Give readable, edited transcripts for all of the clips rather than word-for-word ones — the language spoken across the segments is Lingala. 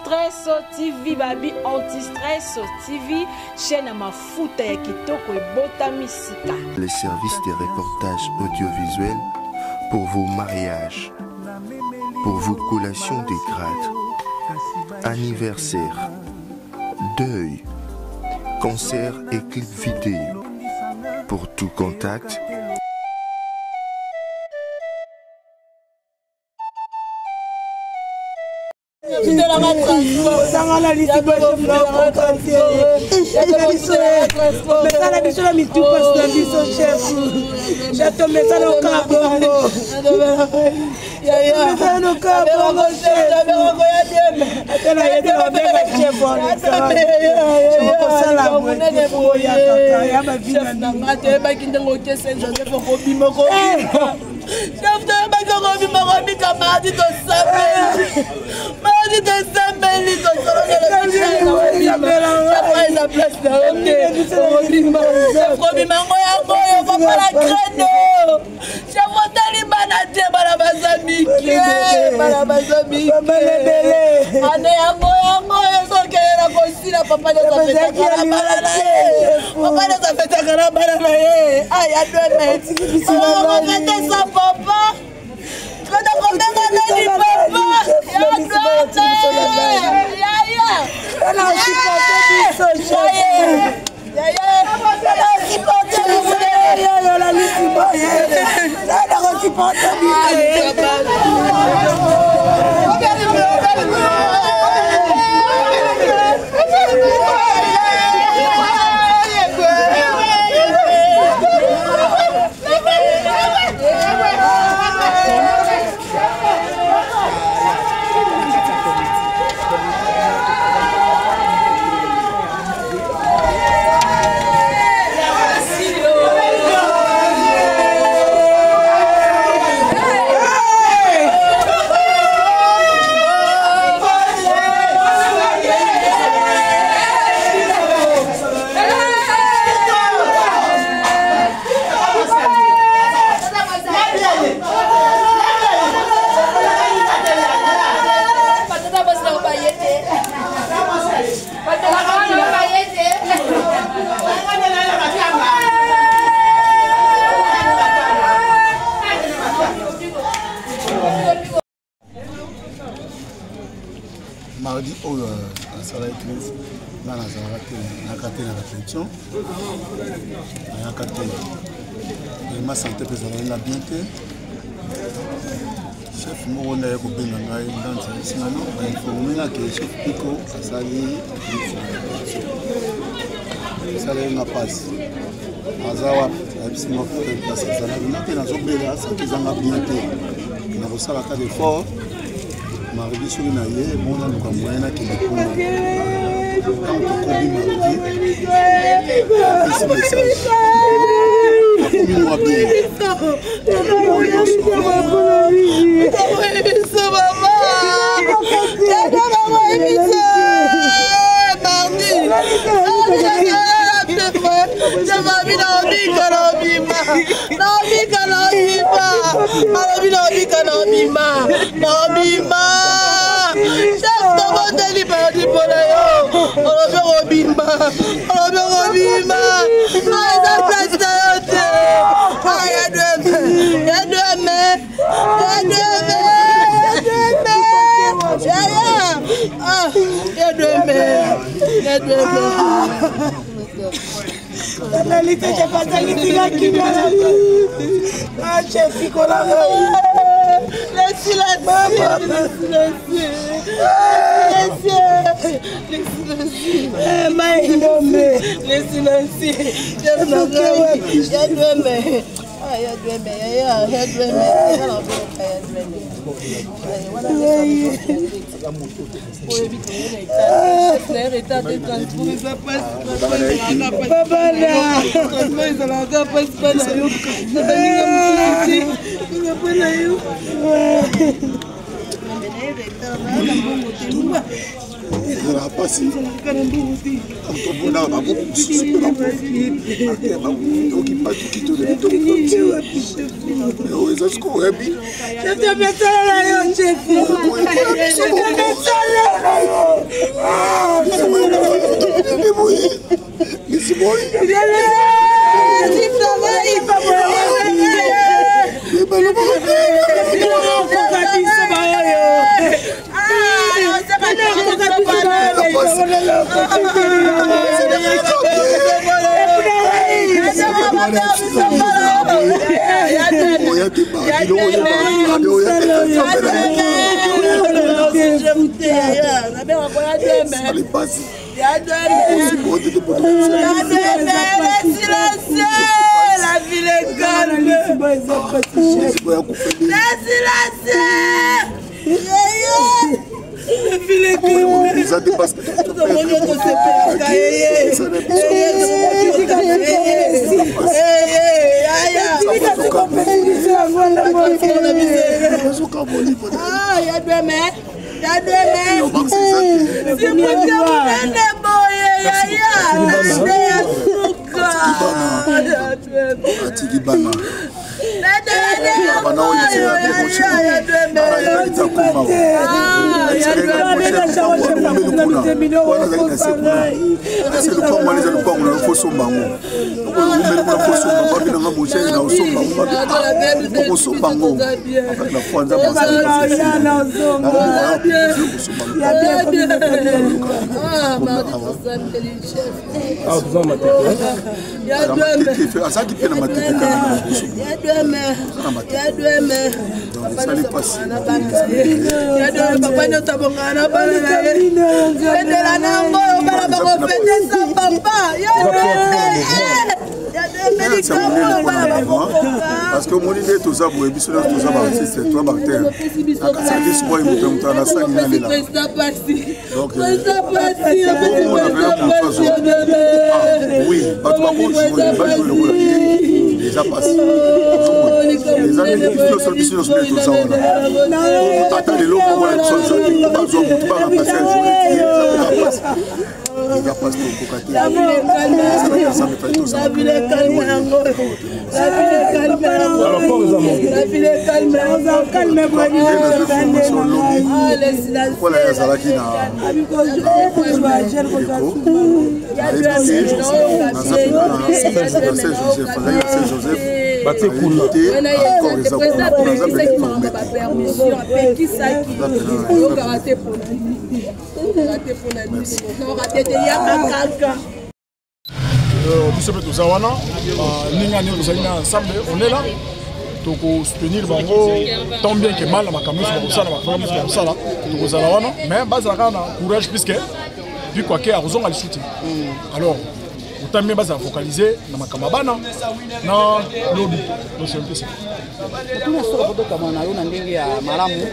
Anti-stress TV babi Anti-stress TV chaîne ya mafuta ya kitoko ebotami sika. Les services de reportage audiovisuel pour vos mariages, pour vos collations de grade, anniversaire, deuil, concert et clip vidéo. Pour tout contact, mesana biso na mitu pasi na biso chef chato mesana okaa bongo mesana okaa bongo chef toyebaki ndenge oke saint joseph okobima okobima chef toyebaki okobima okobika mardi tosambeli mardi tosambeli tosolonelaeza place na yo te okobima okobima ngo yango oyo papa la credo chef otali bana te bana baza mike bana baza mike ane yango yango ezokende na kosila papa nyonso afetaka na bana na ye papa nyonso afetaka na bana na ye aya dwemefetesa papa kona kobenga nani papa ya dweme yaya Mardi oyo euh, asalaki crise nga nazalaka te nayaka te na réflexion nayaka te ma santé mpe ezalaki nga bien te chef moko nde aye kobenga ngai ndanzi ayebisi nga no bainforme nga ke chef piko asali esalaki nga mpasi aza wapi ayebisi nga place azalaki nga mpe nazobela santé ezanga bien te nakosala kaka effort mardi soki na ye mona luka moyen nakende kuna ntango tokomi mardi apesi message akomi mwa bien. Naobika naobima alobi naobika naobima naobima chef tobondeli pardi mpo na yo olobi okobima olobi okobima eza place na yo te ya dweme ya dweme ya dweme yaya ya dweme ya dweme. Nalali te chef azali tika kimia nali. Ah chef sikola ngai. Le silencieux, le silencieux, le silencieux. Eh mai ndombe. Le silencieux. Chef na ngai. Ya dweme. Ah ya dweme ya ya ya dweme. Ya na ya dweme. Ezalaka mpasi mpa na yo na baninga mosusu te mpo na yo. Ezalaka mpasi tomonaka babuku mosusu mpe babuku batuki tolebi oyo eza sikoyo oyebi. Mesala na yo chef, mesala na yo. La ville est calme. C'est silencieux. Eza te parce que atiki bana lupango wana eza lupango na yo fosomba yango okomeli kuna fosomba babi nanga mosele na osomba yango babi okosomba yango avec la foi nzambe azalaki mpe na matete kaka esali mpasi papa nyonso abongana na bana na ye endela na yango bana bakofetesa papa parce que omoni nde toza boye biso nyonso toza baartiste toza baacteur nakasaki sikoyo moto moto anasali nalela donc omona mpena moto azo oui bato bakojoue bajoue lokola ye eza mpasi eza ndenge biso nyonso biso nyonso nde toza wana ata lelo moko na biso aza te po bazwa motu baremplace ya joue eza mpasi eza mpasi tokoka te nzambe fai tozala lokola ye azalaki na nayebi te naza na saint joseph azalaki na saint joseph batie kuna te accord eza kuna naza pene formé te Biso mpe toza wana ndenge ani tozali na ensemble, on est là, tokosoutenir bango tant bien que mal na makambo nyonso bakosala, baprogramme nyonso bakosala, tokozala wana. Mais bazala kaka na courage, puisque Piko ake, akozonga lisusu te. Alors autant bien bazala focalise na makambo ya bana na lobi. Donc c'est un peu ça. Tuna soko kotokama na yo na ndenge ya malamu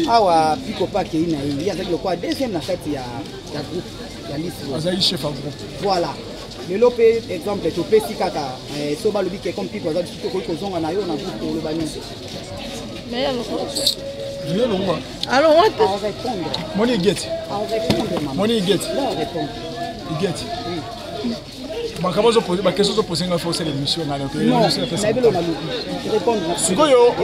awa. Piko pa akei na ye, ye azalaki lokola deuxième na kati ya groupe ya liste. Azali chef ya groupe. Voilà, lelo mpe exemple topesi kaka so balobi ke comme Piko aza lisusu, tokoki kozonga na yo na groupe, oloba nini? Longwa. Alongwa te. Répondre. Moni igeti. Répondre, mama. Moni igeti. Répondre. Igeti makambo baquestion ozopose nga, fo osala émission nga. Sikoyo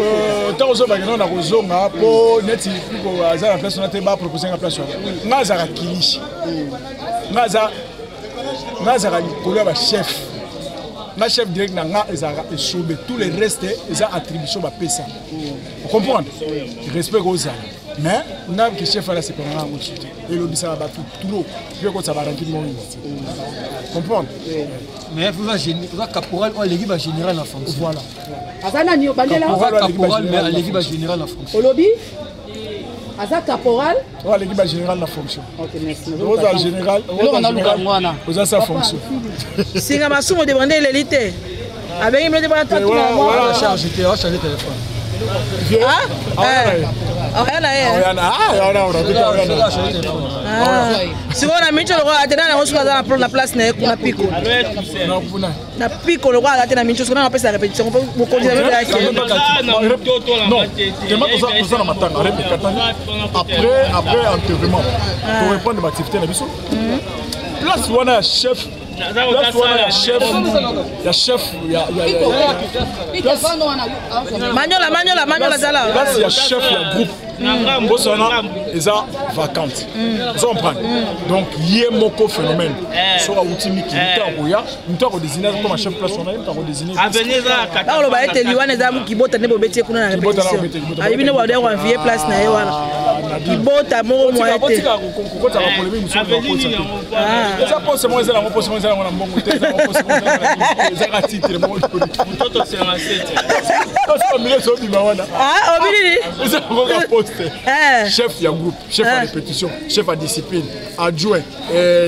ntango ozobaki no na kozonga mpo neti Piko aza na place wana te, bapropose nga place wana. Nga azalaka kilishi, nga azalaka likolo ya bachef. Nga chef direct na nga ezalaka Esobe, tout le reste eza attribution bapesa, comprendre, respect kozala. Mais nga ke chef ala sepelanga yango lisusu te, elobisaka bato trop mpe ekotisa barankine moko inutile, comprendre. Mais oza caporal oyo aleki bagénéral na fonction. Voilà. Aza nani yo bandela? Aza caporal mais aleki bagénéral na fonction. Olobi aza caporal? Oyo aleki bagénéral na fonction. Ok, merci. Oza général. Eloko naluka yango wana. Oza sa fonction. Singa masumu de bande eleli te, abengi bino te mpona Charge te, acharge téléphone. Oya na ye sikoyo na miniti lokola ate nana yango soki aza na place na ye kuna Piko na Piko lokola aza te na miniti soki nana apesa répétition mokonzi na bino yake. Non, tema toza na matanga rep ekatani après enterrement, toreprendre baactivité na biso. Place wana ya chef, place wana ya chef ya Manyola, Manyola, Manyola, zala. Place ya chef ya groupe mposo wana eza vacante, ozo comprendre. Donc ye moko Phénomène soki awuti mikili, moto akoya, moto akodésigne comme chef place wana, ye moto akodésigne. Bakoloba ete liwana eza kibota nde bobeti ye kuna na répétition, ayebi nde bade koenvie place na ye wana. Kibota moko moyen te. Botika kokota ba polémique mosusu bakotisa te. Eza poste moko eza nango poste moko eza nango na mbongo te, eza nango poste moko eza ka titre moko. Mtoto 57. Tosi milieu ezobima wana. Ah, obi nini? Eza nango ka poste. Chef ya groupe, chef ya répétition, chef ya discipline, adjoint,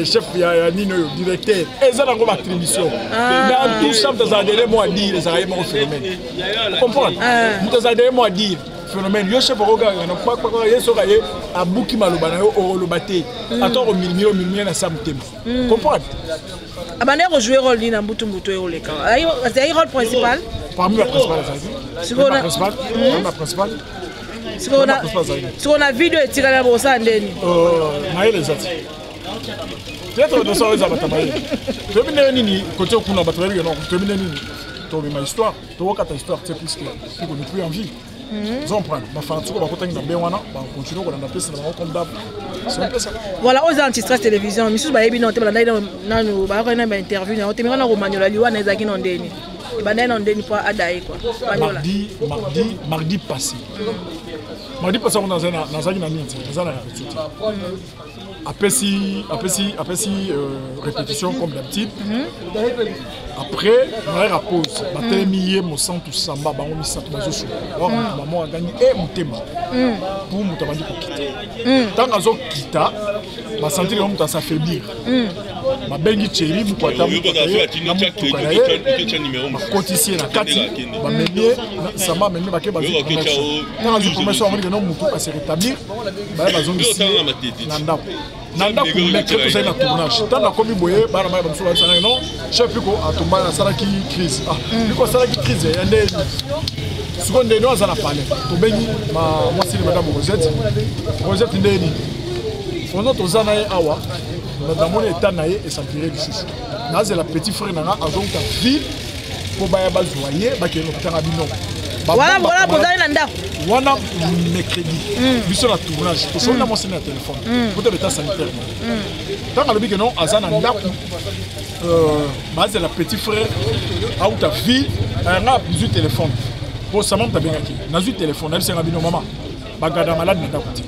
chef ya nini oyo, directeur. Eza nango ba attribution. Mais en tout ça, moto azala derrière mot à dire, ezalaka ye moko phénomène. Comprendre? Moto azala derrière mot à dire. Phénomène yo chef okokaka na kpakpaka ye soki aye abuki maloba na yo okoloba te, ata okomilimi omilimi na sa motema, comprendre? Abandaki kojouer rôle nini na Mbutu Mbutu oyo oleka? Azalaki rôle principal? Parmi ba principal azalaki. Principal, parmi ba principal. Sikoyo na video etikali na bosala ndeni? Mayele eza te, peut-être tosala eza bato mayele, toyebi ndenge nini kote kuna bato bayebi que toyebi ndenge nini tobima histoire, tokokata histoire te, puisque Piko n'est plus en vie. Ozo comprendre? Bafanatiko bakotaki na be wana, bacontinue kolanda pese na bango comme d'hab, c'est un peu ça. Voilà, oyo eza Antistress Télévision. Misusu bayebi nano te, balandaki nanu, bayokaki nanu bainterview na yo te. Meka na komanyola liwa na ezalaki no ndeni, ebandaki nano ndeni mpo adaye kua manyola? Mardi passé, mardi passé yango nazalaki na nini te, naza na répétition te. Apesi répétition comme d'habitude. Après nayaka pause, batelemi ye Mosantu, Samba, bango misato bazosuka. Mama agangi e motema po moto abandi kokita. Ntango azokita, basentir yango, moto as'affaiblir, babengi Thierry Bukwata na motuka na ye, bakotisi ye na kati, bamemi ye. Samba amemi, bake bazwi promesse. Ntango azwi promesse, amoni keno motu ase rétablir, baye bazongisi ye na ndako. Na ndako, mercredi tozali na tournage. Ntango nakomi boye, bana baya bamosusu babisanaki non, chef Piko atomba, asalaki crise. Ah, Piko asalaki crise ya ndeni? Sikoyo ndeni oyo aza na palais, tobengi mwasi ni madame Rosette. Rosette, ndeni pendant toza na ye awa, namoni état na ye es'empirer lisusu. Nazela petit frère na nga azonga ville mpo baya bazwa ye, bakende lokitanga bino. Wana bozali na ndako? Wana mercredi, biso na tournage, tosoli na mwasi na telefone po te l'état sanitaire. Ntango alobi ke non, aza na ndako, bazela petit frère auta ville. Nga nazwi telefone po sama moto abengaki, nazwi telefone, nayebisanga bino mama bagada malade na ndako te.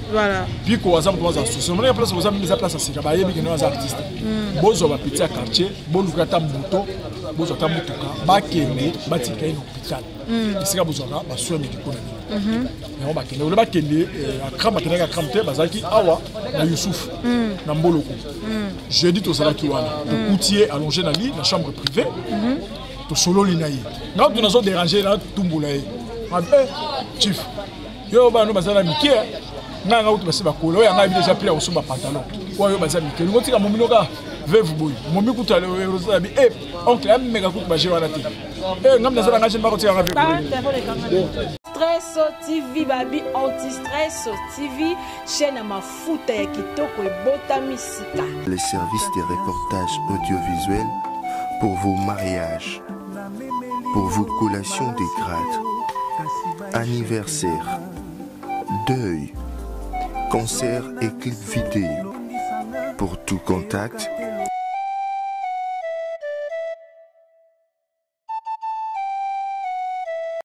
Piko aza moto aza souci, omonaka place boza mingi, eza place ya sika, bayebi keno aza artiste. Bozwa bapetit ya quartier, boluka ata moto, bozwa ata motuka, bakende batika ye na hôpital esika bozwaka basoin médicaux na bino. Yango bakende ole, bakende Akram, bakendaki Akram te, bazalaki awa na Yusuf na Mboloko. Jeudi tozalaki wana, tokuti ye allongé na lit na chambre privée, tosololi na ye. Nga kutu nazo déranger, natumbola ye: "Chief, yo bana baza na mike, ngai nga kutu basi bakola oyo ngai déjà prix ya kosomba pantalon, oyo baza mike, olingo tika momino kaka veuve boye." Momi kutu abi e oncle ameka kutu baje wana te, ngai nazala ngai jeune bakotikaka veuve. Stress TV, babi Anti-Stress TV, chaîne ya mafuta ya kitoko ebotami sika. Les services de reportage audiovisuel pour vos mariages, pour vos collations de grade, anniversaire, deuil, concerts et clips vidéo. Pour tout contact,